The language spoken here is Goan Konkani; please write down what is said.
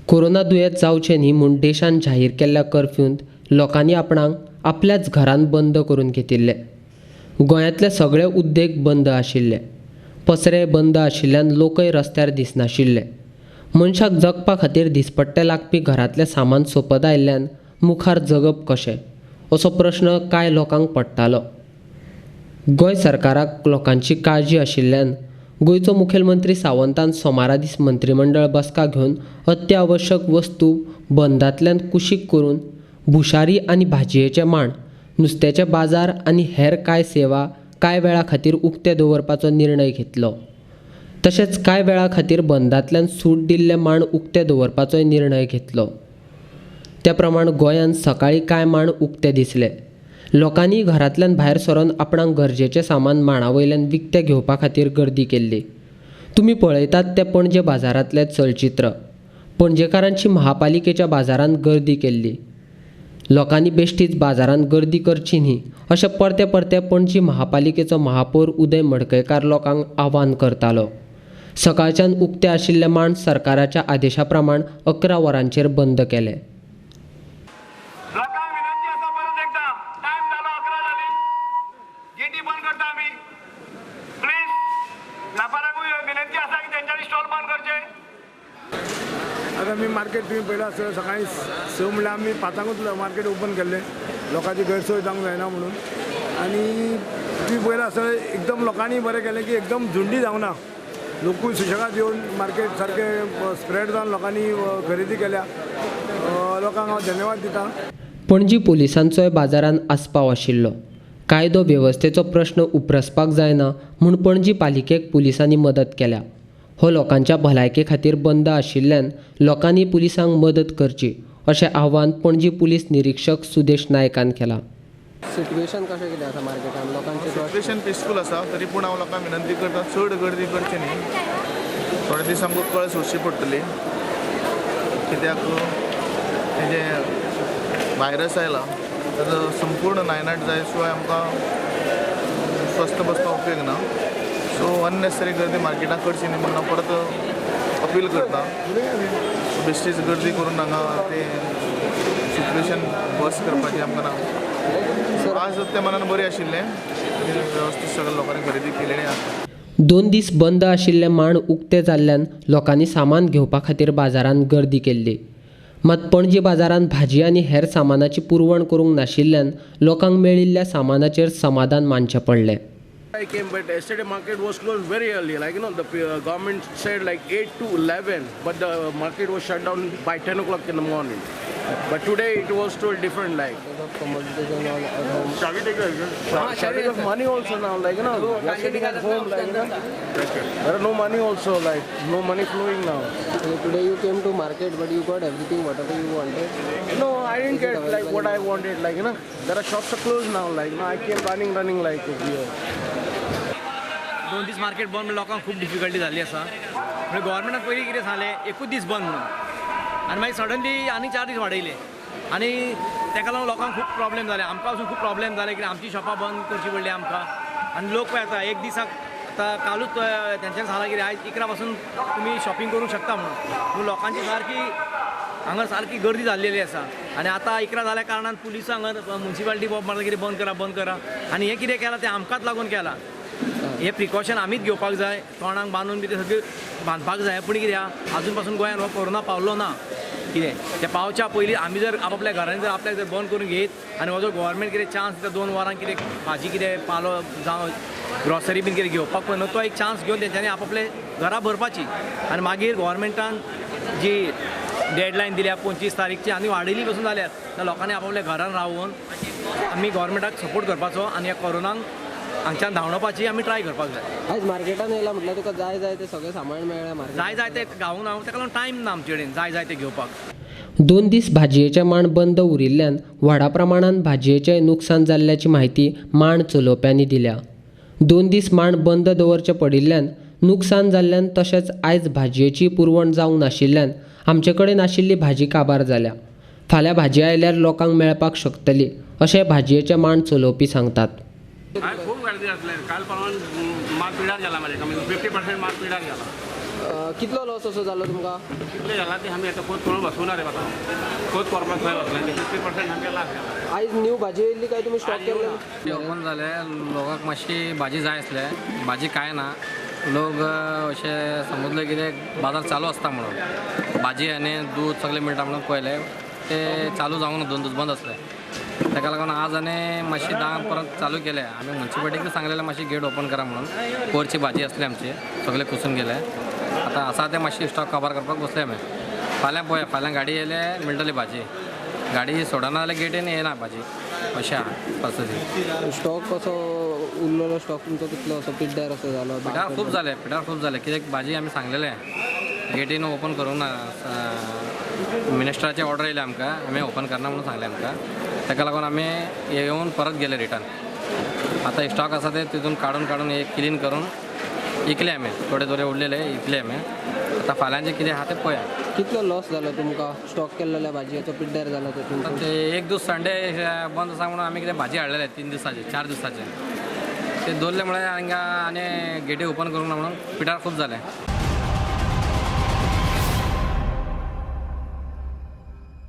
कोरोना दुयेंत जावचें न्ही म्हूण देशान जाहीर केल्ल्या कर्फ्यूंत लोकांनी आपणाक आपल्याच घरांत बंद करून घेतिल्ले. गोंयांतले सगळे उद्देग बंद आशिल्ले, पसरे बंद आशिल्ल्यान लोकय रस्त्यार दिसनाशिल्ले. मनशाक जगपा खातीर दिसपट्टे लागपी घरांतलें सामान सोंपत आयिल्ल्यान मुखार जगप कशें असो प्रश्न कांय लोकांक पडटालो. गोंय सरकाराक लोकांची काळजी आशिल्ल्यान गोंयचो मुखेलमंत्री सावंतान सोमारा दीस मंत्रीमंडळ बसका घेवन अत्यावश्यक वस्तू बंदांतल्यान कुशीक करून भुशारी आनी भाजयेचे मांड, नुस्त्याचे बाजार आनी हेर कांय सेवा कांय वेळा खातीर उक्ते दवरपाचो निर्णय घेतलो. तशेंच कांय वेळा खातीर बंदांतल्यान सूट दिल्ले मांड उक्ते दवरपाचोय निर्णय घेतलो. त्या प्रमाण गोंयांत सकाळीं कांय मांड उक्ते दिसले. लोकांनी घरांतल्यान भायर सरून आपणाक गरजेचें सामान मांडा वयल्यान विकतें घेवपा खातीर गर्दी केल्ली. तुमी पळयतात तें पणजे बाजारांतलें चलचित्र. पणजेकारांची महापालिकेच्या बाजारांत गर्दी केल्ली. लोकांनी बेश्टीच बाजारांत गर्दी करची न्ही अशें परते परते पणजी महापालिकेचो महापौर उदय मडकयकार लोकांक आव्हान करतालो. सकाळच्यान उक्ते आशिल्ले मांड सरकाराच्या आदेशा प्रमाण 11 वरांचेर बंद केले. लोकांक विनंती आसा परत एकदा, टायम जालो 11 जाली, गेटी बंद करता आमी. प्लीज व्यापाऱ्यांकूय विनंती आसा की तेंच्यांनी स्टॉल बंद करचे. आतां आमी मार्केट तुमी पळयलां आसतलें, सकाळीं 6 म्हणल्यार आमी 5ांकूच मार्केट ओपन केल्लें, लोकांची गैरसोय जावंक जायना म्हणून. आनी तुमी पळयलां आसतलें एकदम लोकांनी बरें केलें की एकदम झुंडी जावंक ना, लोकूय सुशेगाद येवन मार्केट सारकें स्प्रेड जावन लोकांनी खरेदी केल्या. लोकांक हांव धन्यवाद दिता. पणजी पुलिसांचोय बाजारांत आस्पाव आशिल्लो. कायदो वेवस्थेचो प्रश्न उप्रासपाक जायना म्हूण पणजी पालिकेक पुलिसांनी मदत केल्या. हो लोकांच्या भलायके खातीर बंद आशिल्ल्यान लोकांनी पुलिसांक मदत करची अशें आव्हान पणजी पुलीस निरीक्षक सुदेश नायकान केलां. सिट्युएशन कशें कितें आसा मार्केटान लोकांचें? सिट्युएशन पिसफूल आसा, तरी पूण हांव लोकांक विनंती करता चड गर्दी करची न्ही. थोडे दीस आमकां कळ सोंसची पडटली, कित्याक हें जें व्हायरस आयला ताजो संपूर्ण नायनाट जाय शिवाय आमकां स्वस्थ बसपाक उपयोग ना. सो अननेसेसरी गर्दी मार्केटाक करची न्ही म्हणून हांव परत अपील करता. बेश्टीच गर्दी करून हांगा तें सिट्युएशन वर्स करपाचें आमकां ना. आज त्या मनान बरें आशिल्लें, वेवस्थीत सगळ्या लोकांनी खरेदी केलेली आसा. 2 दीस बंद आशिल्ले मांड उक्ते जाल्ल्यान लोकांनी सामान घेवपा खातीर बाजारांत गर्दी केल्ली. मात पणजी बाजारांत भाजी आनी हेर सामानाची पुरवण करूंक नाशिल्ल्यान लोकांक मेळिल्ल्या सामानाचेर समाधान मानचें पडलें. I came, but yesterday market was closed very early. Like you know, the government said like 8 to 11, but the market was shut down by 10 o'clock in the morning. But today it was told different. Like shortage of money also now. Like you know, we are sitting at home. Like you know, there are no money also. Like no money flowing now. Today you came to market, but you got everything whatever you wanted. No, I didn't get like what I wanted. Like you know, there are shops are closed now. Like you know, I came running like here. 2 दीस मार्केट बंद लोकांक खूब डिफिकल्टी जाल्ली आसा. म्हणजे गव्हर्मेंटान पयलीं कितें सांगलें एकूच दीस बंद म्हणून, आनी मागीर सडनली आनी 4 दीस वाडयले आनी ताका लागून लोकांक खूब प्रॉब्लेम जाले. आमकां वचून खूब प्रॉब्लेम जाले कित्याक आमची शॉपां बंद करची पडली आमकां. आनी लोक पळय आतां एक दिसाक आतां कालूच तेंच्यांनी सांगलां कितें आयज 11 पासून तुमी शॉपिंग करूंक शकता म्हणून. पूण लोकांची सारकी हांगा सारकी गर्दी जाल्लेली आसा. आनी आतां 11 जाल्या कारणान पुलिसां हांगा मुन्सिपालिटी बॉम्ब मारता कितें बंद करा बंद करा. आनी हें कितें केलां तें आमकांच लागून केलां. हे प्रिकॉशन आमीच घेवपाक जाय, तोंडाक बांदून बी तें सगळें बांदपाक जाय. पूण कितें आहा आजून पासून गोंयांत हो कोरोना पावलो ना. कितें तें पावच्या पयलीं आमी जर आपल्या घरांनी जर आपल्याक जर बंद करून घेत आनी हो जो गव्हर्मेंट कितें चान्स दिता 2 वरां कितें भाजी कितें पालो जावं ग्रॉसरी बीन कितें घेवपाक पळय न्हू, तो एक चान्स घेवन तेंच्यांनी आपआपले घरां भरपाची. आनी मागीर गव्हर्मेंटान जी डेडलायन दिल्या 25 तारीखची आनी वाडयली पसून जाल्यार त्या लोकांनी आपआपल्या घरान रावन आमी गव्हर्मेंटाक सपोर्ट करपाचो आनी ह्या कोरोनाक हांगच्यान धांवडोवपाची आमी ट्राय करपाक जाय. आयज मार्केटान येयला म्हटल्यार तुका जाय जाय तें सगळें सामान मेळ्ळें मार्केटान? जाय जाय तें गावूंक ना, ताका लागून टायम ना आमचे कडेन जाय जाय तें घेवपाक. 2 दीस भाजयेचे मांड बंद उरिल्ल्यान व्हडा प्रमाणान भाजयेचें नुकसान जाल्ल्याची म्हायती मांड चलोवप्यांनी दिल्या. 2 दीस मांड बंद दवरचे पडिल्ल्यान नुकसान जाल्ल्यान तशेंच आयज भाजयेची पुरवण जावंक नाशिल्ल्यान आमचे कडेन आशिल्ली भाजी काबार जाल्या. फाल्यां भाजी आयल्यार लोकांक मेळपाक शकतली अशें भाजयेचे मांड चलोवपी सांगतात. खूब गर्दी आसले काल परवा माल पिड्यार गेला, म्हणजे 50% माल पिड्यार गेला. कितलो लॉस असो जालो तुमकां? कितले जाला ते आमी आतां खोत करून बसूं ना रे आतां, खोत करपाक खंय वतले? 50% आमगे लास जाला. आयज न्यू भाजी येयल्ली काय तुमी स्टॉक केल्ले? ओपन जाले लोकांक मातशी भाजी जाय आसले, भाजी कांय ना. लोक अशे समजले कितें बाजार चालू आसता म्हणून, भाजी आनी दूद सगळें मेळटा म्हणून पळयलें, ते चालू जावंक ना, 2 दीस बंद आसले. ताका लागून आज आनी मातशी 10 परत चालू केले. आमी म्युन्सिपालिटीक सांगलेलें मातशी गेट ओपन करा म्हणून. पोरची भाजी आसली आमची, सगळे कुसून गेले. आतां आसा ते मातशी स्टॉक काबार करपाक बसले आमी. फाल्यां पळोवया, फाल्यां गाडी येयले मेळटली भाजी. गाडी सोडना जाल्यार गेटीन येना भाजी, अशें आहा परिस्थिती. स्टॉक कसो उरलेलो स्टॉक तुमचो कितलो असो पिड्ड्यार असो जालो? पिड्ड्यार खूब जाले, पिड्ड्यार खूब जाले. कित्याक भाजी आमी सांगलेले गेटीन ओपन करूंक ना. मिनिस्टराचे ऑर्डर येयले आमकां, आमी ओपन करना म्हणून सांगलें आमकां. ताका लागून आमी येवन परत गेले रिटर्न. आतां स्टॉक आसा ते तितून काडून काडून एक क्लीन करून इकले आमी, थोडे थोडे उरलेले इकले आमी. आतां फाल्यांचे कितें आहा तें पळया. कितलो लॉस जालो तुमकां स्टॉक केल्ल्या भाजयेचो पिड्ड्यार जालो तितून? ते एक दीस संडे बंद आसा म्हणून आमी कितें भाजी हाडलेले 3 दिसाचे 4 दिसाचे, ते दवरले म्हळ्यार हांगा आनी गेटी ओपन करूंक ना म्हणून पिड्ड्यार खूब जालें.